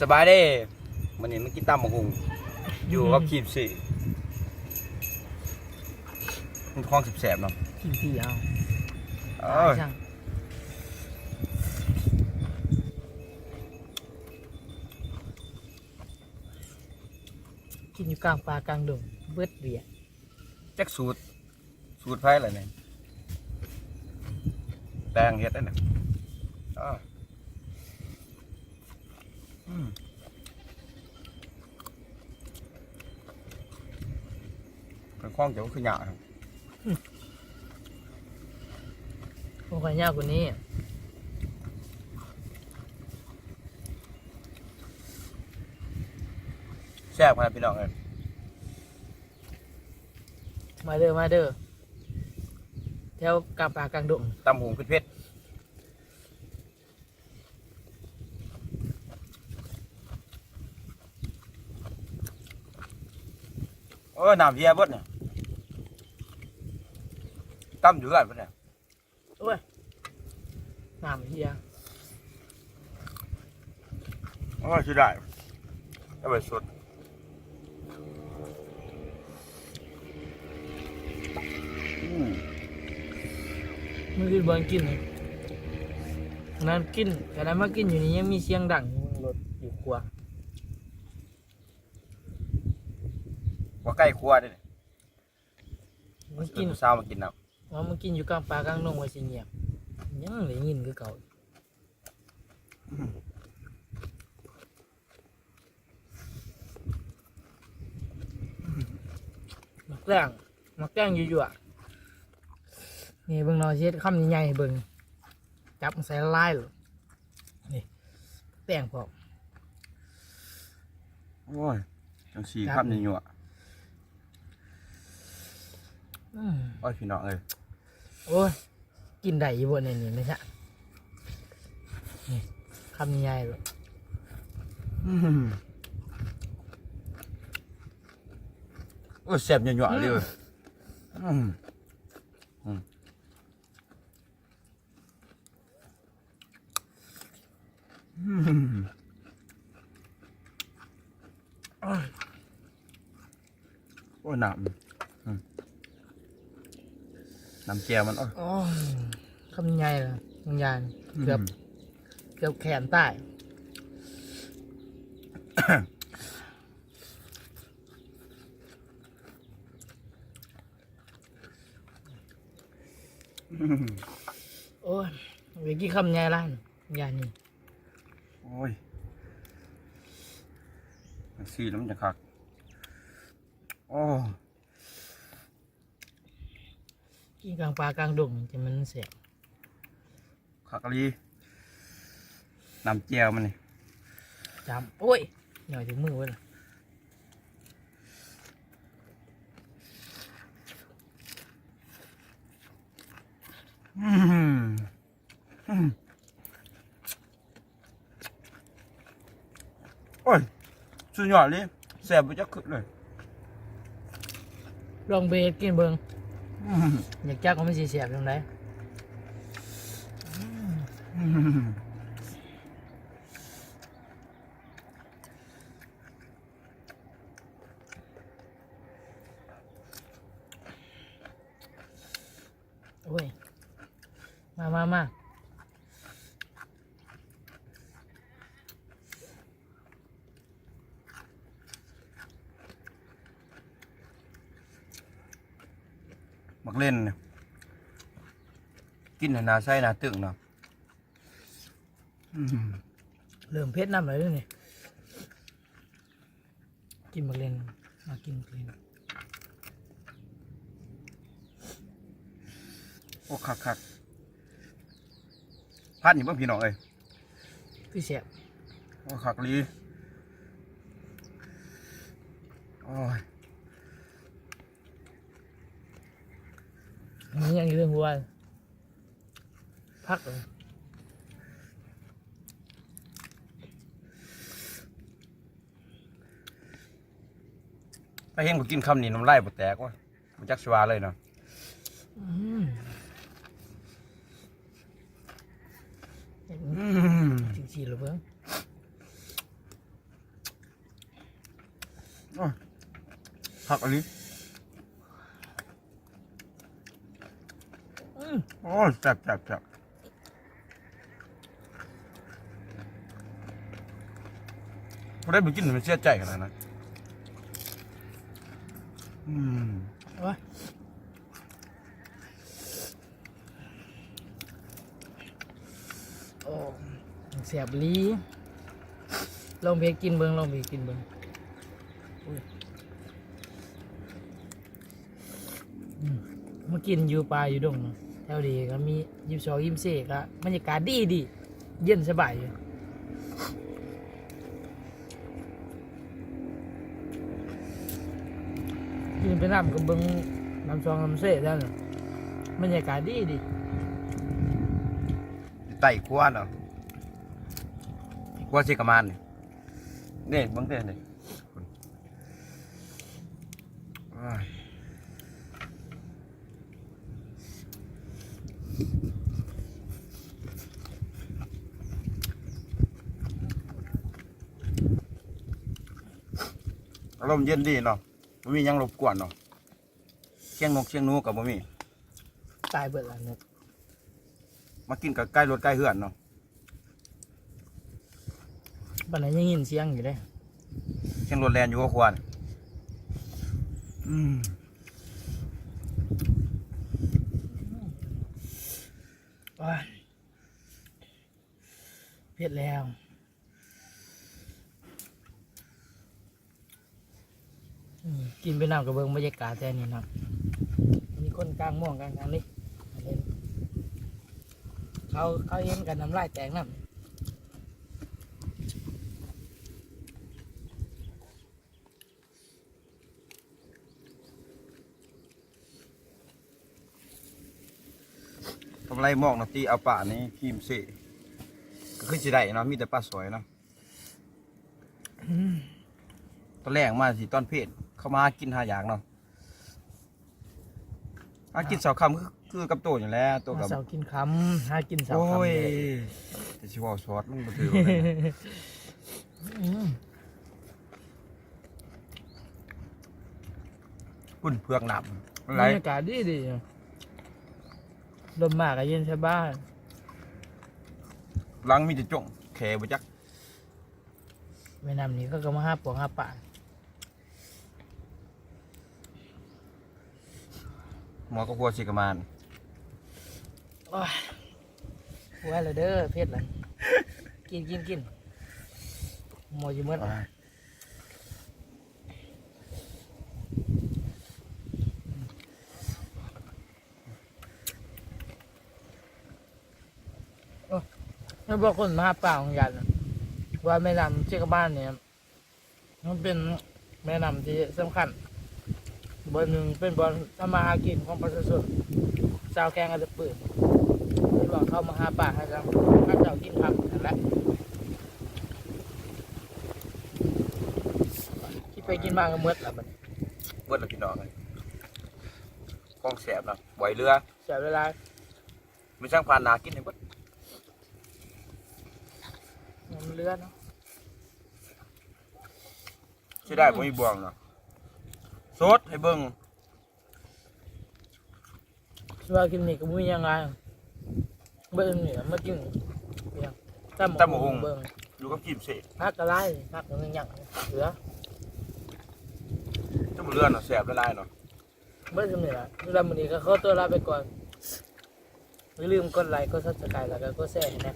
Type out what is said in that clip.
ສະບາຍເດ້ ມື້ນີ້ມາກິນຕຳບັກຫຸ່ງຢູ່ກັບຄຣີມຊີ ມັນຂອງແຊບໆເນາະ ຄຣີມຊີເອົາ ເອີ ກິນຢູ່ກາງປ່າກາງດົງ ເບິດວຽກ ຈັກສູດ ສູດໃຜລະນີ້ ແຕ່ງເຮັດໄດ້ນະ ອ້າ ອືມ ເປັນຂອງເຈົ້າຄືຍາກ ອືມ ຂອງຂ້ອຍຍາກກວ່ານີ້ ແຊບຂະໜາດ ພີ່ນ້ອງເອີຍ. ມາເດີ ມາເດີ ແຖວກາງປ່າກາງດົງ ຕຳຫຸ່ງເຜັດໆ ໂອ້ຍ ນ້ຳເຫຍເບິດນີ້ ຕຳຢູ່ເຮືອນເພິ່ນນີ້. ໂອ້ຍ ນ້ຳເຫຍ ໂອ້ຍ ເສຍດາຍ ເອົາໄປສົດ ອືມ ມື້ອື່ນບໍ່ກິນ ຂະໜາດກິນ ຂະໜາດມາກິນຢູ່ນີ້ຍັງມີສຽງດັງຢູ່ ລົດຢູ່ຂົວ ບໍ່ໃກ້ຄົວເດ້ ມັນກິນ ເອີ້ນຜູ້ສາວມາກິນນຳ ວ່າມັນກິນຢູ່ກາງປ່າກາງດົງວ່າຊິງຽບ ຍັງໄດ້ຍິນຄືເກົ່າ ໝາກແຕງ ໝາກແຕງຢູ່ໆ ນີ້ເບິ່ງເນາະ ຊິເຮັດຄຳໃຫຍ່ໆໃຫ້ເບິ່ງ ຈັບໃສ່ຫຼາຍໆ ນີ້ ແຕງພ້ອມ ໂອ້ຍ ຈັ່ງຊີ້ ຄຳໃຫຍ່ໆ ອືມ ໂອ້ຍ ພີ່ນ້ອງເອີຍ ໂອ້ຍ ກິນໄດ້ຢູ່ບໍ່ແນວນີ້ ແມ່ນຊະ ນີ້ ຄຳໃຫຍ່ໂລດ ອືມ ໂອ້ຍ ແຊບຍົວໆເລີຍ ອືມ ອືມ ອືມ ໂອ້ຍ ໂອ້ຍ ນ້ຳ ອືມ ນ້ຳແຈ່ວມັນ ໂອ້ຍ ໂອ້ຍ ຄຳໃຫຍ່ລະ ບາງຢ່າງ ອືມ ເກືອບ ເກືອບແຂນຕາຍ. ໂອ້ຍ ໄປກິນຄຳໃຫຍ່ຫຼາຍ ຢ່ານີ້ ໂອ້ຍ ຊີ້ແລ້ວມັນຈະຄັກ ໂອ້ ກິນກາງປ່າກາງດົງຈັ່ງມັນແຊບ ຄັກອີ່ຫຼີ ນ້ຳແຈ່ວມັນນີ້ ຈ້ຳ ໂອ້ຍ ຫຍ້ອຍຖືກມືເວີ້ຍ ອືມ ອືມ ໂອ້ຍ ສຸດຍອດເລີຍ ແຊບບໍ່ຈັກຄືເລີຍ ລອງໄປເຮັດກິນເບິ່ງ ອືມ ຢາກຈັກວ່າມັນຊິແຊບຈັ່ງໃດ ອືມ ໂອ້ຍ ມາ ມາ ມາ ໝາກເລັ່ນ ກິນໃຫ້ໜ້າໃສໜ້າຕຶງເນາະ ອືມ ເລີ່ມເຜັດນຳແລ້ວເດ້ນີ້. ກິນໝາກເລັ່ນ ມາກິນໝາກເລັ່ນ ໂອ້ ຄັກໆ ພັນຢູ່ບໍ່ພີ່ນ້ອງເອີຍ ຄືແຊບ ໂອ້ ຄັກອີ່ຫຼີ ໂອ້ຍ ມັນຍັງຢູ່ເທິງຫົວ ພັກເລີຍ ໄປເຫັນບໍ່ກິນຄຳນີ້ ນ້ຳລາຍບໍ່ແຕກ ໂອ້ຍ ບໍ່ຈັກຊິວ່າເລີຍເນາະ ອືມ ອືມ ຈິງຊີ້ລະເບິ່ງ ໂອ້ຍ ຄັກອີ່ຫຼີ. ອືມ ໂອ້ຍ ແຊບໆໆ. ຜູ້ໃດບໍ່ກິນມັນເສຍໃຈຂະໜາດນັ້ນ. ອືມ ໂອ້ຍ ໂອ້ ແຊບອີ່ຫຼີ. ລອງເຮັດກິນເບິ່ງ ລອງເຮັດກິນເບິ່ງ. ອືມ ມາກິນຢູ່ປ່າຢູ່ດົງເນາະ ແຖວນີ້ກໍມີຍິມຊອກຍິມເຊ ກໍບັນຍາກາດດີໆ ເຢັນສະບາຍຢູ່. ກິນໄປນຳກໍເບິ່ງນ້ຳຊອກນ້ຳເຊແລ້ວ ບັນຍາກາດດີໆ. ຢູ່ໃຕ້ຂົວເນາະ ຂົວເຊກະມານນີ້ ເດ້ ເບິ່ງເດ້ ນີ້. ອາລົມເຢັນດີເນາະ ບໍ່ມີຫຍັງລົບກວນເນາະ ສຽງນົກສຽງໜູກໍບໍ່ມີ. ຕາຍເບິດລະນົກ. ມາກິນກໍໃກ້ລົດໃກ້ເຮືອນເນາະ. ບັດນັ້ນຍັງຍິນສຽງຢູ່ເດ້ ສຽງລົດແລ່ນຢູ່ຫົວຂົວ. ອືມ ໂອ້ຍ ເຜັດແລ້ວ. ອືມ ກິນໄປນຳກໍເບິ່ງບັນຍາກາດແຖວນີ້ເນາະ ມີຄົນກາງມ່ວງກາງຫຍັງນີ້ ເຫັນ ເຂົາ ເຂົາເຫັນກັນນ້ຳລາຍແຕກນຳ. ກຳໄລມອກນະຕິ ເອົາປານີ້ຄຣີມເຊ ກໍຄືຊິໄດ້ເນາະ ມີແຕ່ປາສອຍເນາະ. ອືມ ຕອນແລງມາຊິຕອນເພນ ເຂົາມາຫາກິນຫາຢາກເນາະ ຫາກິນເຊົ້າຄ່ຳ ຄື ຄືກັບໂຕນີ້ແຫຼະ ໂຕກັບ ຫາເຊົ້າກິນຄ່ຳ ຫາກິນເຊົ້າຄ່ຳ. ໂອ້ຍ ແຕ່ຊິເວົ້າຊອດມັນບໍ່ຖືກ. ອືມ ພຸ້ນເຜືອກນ້ຳໄຫຼ ບັນຍາກາດດີໆ ລົມມາກໍເຢັນສະບາຍ ຫຼັງມີແຕ່ຈົ່ງແຂບໍ່ຈັກ. ແມ່ນ້ຳນີ້ເຂົາກໍມາຫາປອງຫາປາ ໝໍກໍຄົວຊິກະມານ. ໂອ້ຍ ບໍ່ໄຫວແລ້ວເດີ ເຜັດລະ ກິນ ກິນ ກິນ ໝໍຊິໝົດ. ໂອ້ຍ ແລ້ວບອກຄົນມາຫາປາຂອງຢານ ວ່າແມ່ນ້ຳເຊກະບານນີ້ ມັນເປັນແມ່ນ້ຳທີ່ສຳຄັນບ່ອນໜຶ່ງ ເປັນບ່ອນທຳມາຫາກິນຂອງປະຊາຊົນ ຊາວແຂວງອັດຕະປື ເພິ່ນວ່າເຂົາມາຫາປາຫາຫຍັງ ເຂົາເຈົ້າກິນຄ່ຳນັ້ນແຫຼະ. ກິນໄປກິນມາກໍໝົດລະບັດນີ້ ໝົດລະພີ່ນ້ອງເອີຍ ຂອງແຊບເນາະ ບໍ່ເຫຼືອ ແຊບຫຼາຍໆ. ມີຊ່າງຜ່ານໜ້າກິນໃຫ້ເບິດ ມັນເຫຼືອເນາະ ເສຍດາຍບໍ່ມີບ່ວງເນາະ ສົດໃຫ້ເບິ່ງ. ວ່າກິນນີ້ກໍບໍ່ມີຫຍັງຫຼາຍ ເບິ່ງນີ້ມາກິນຫຍັງ ຕຳ ຕຳບັກຫຸ່ງ ເບິ່ງ ຢູ່ກັບກິມເສ ຜັກກໍຫຼາຍ ຜັກກໍຍັງເຫຼືອ ຈະບໍ່ເຫຼືອເນາະ ແຊບຫຼາຍໆເນາະ. ເບິດສ່ຳນີ້ລະ ສຳລັບມື້ນີ້ກໍຂໍຕົວລາໄປກ່ອນ ຢ່າລືມກົດໄລ ກົດ Subscribe ແລ້ວກໍກົດແຊໃຫ້ແດ່.